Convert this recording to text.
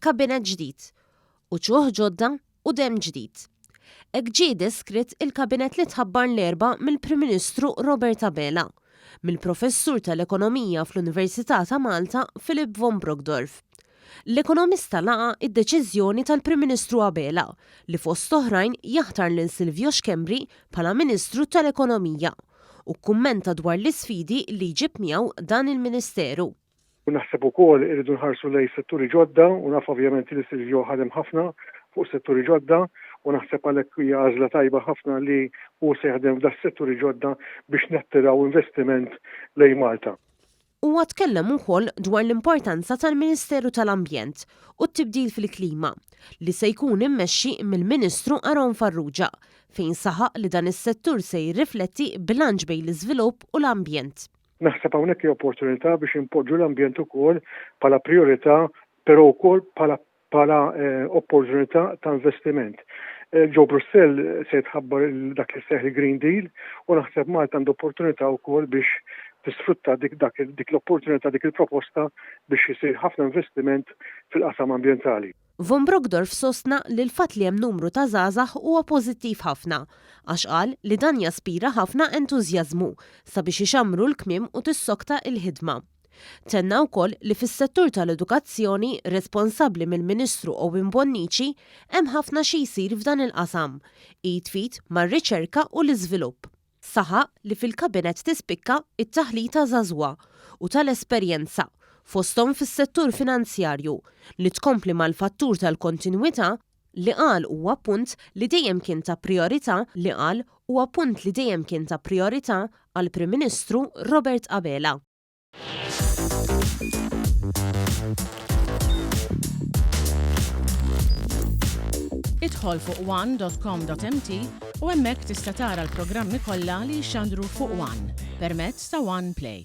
Kabinett ġdid. Uċuħ ġodda u demm ġdid. Hekk ġie deskritt il-Kabinett li tħabbar l-Erbgħa mill-Prim Ministru Robert Abela, mill-Professur tal-Ekonomija fl-Università ta' Malta Philip von Brockdorff. L-ekonomista laqa' id-deċiżjoni tal-Prim Ministru Abela li fost oħrajn jaħtar lil Silvio Schembri bħala Ministru tal-Ekonomija u kkummenta dwar l-isfidi li jġib miegħu dan il-Ministeru. U naħseb ukoll irridu nħarsu lejn setturi ġodda u naf ovvjament li Silvio ħadem ħafna fuq setturi ġodda u naħseb għalhekk hija għażla tajba ħafna li hu se jaħdem f'das-setturi ġodda biex nattiraw investiment lejn Malta. Huwa tkellem ukoll dwar l-importanza tal-Ministeru tal-Ambjent u t-Tibdil fil-Klima li se jkun immexxi mill-Ministru Aaron Farrugia fejn saħaq li dan is-settur se jirrifletti bilanċ bejn l-iżvilupp u l-ambjent. Naħseb hawnhekk hija opportunità biex inpoġġu l-ambjent ukoll bħala prijorità però wkoll bħala bħala opportunità ta' investiment. Ġo Brussell se jitħabbar dak li seħ il-Green Deal u naħseb Malta għandha opportunità wkoll biex tisfrutta dik dak dik l-opportunità dik il-proposta biex isir ħafna investiment fil-qasam ambjentali. Von Brockdorff sostna li l-fatt li hemm numru ta' żgħażagħ huwa pożittiv ħafna għax qal li dan jaspira ħafna entużjażmu sabiex ixammru l-kmiem u tissokta il-ħidma. Tenna wkoll li fis-settur tal-edukazzjoni responsabbli mill-Ministru Owen Bonnici hemm ħafna xi jsir f'dan il-qasam, id f'id mar-riċerka u l-iżvilupp. Saħaq li fil-Kabinett tispikka t-taħlita żagħżugħa u tal-esperjenza, fosthom fis-settur finanzjarju, li tkompli mal-fattur tal-kontinwità li qal huwa punt li dejjem kien ta' prijorità li qal huwa punt li dejjem kien ta' prijorità għall-Prim Ministru Robert Abela. Idħol fuq one.com.mt u hemmhekk tista' tara l-programmi kollha li jixxandru fuq One permezz ta' One Play.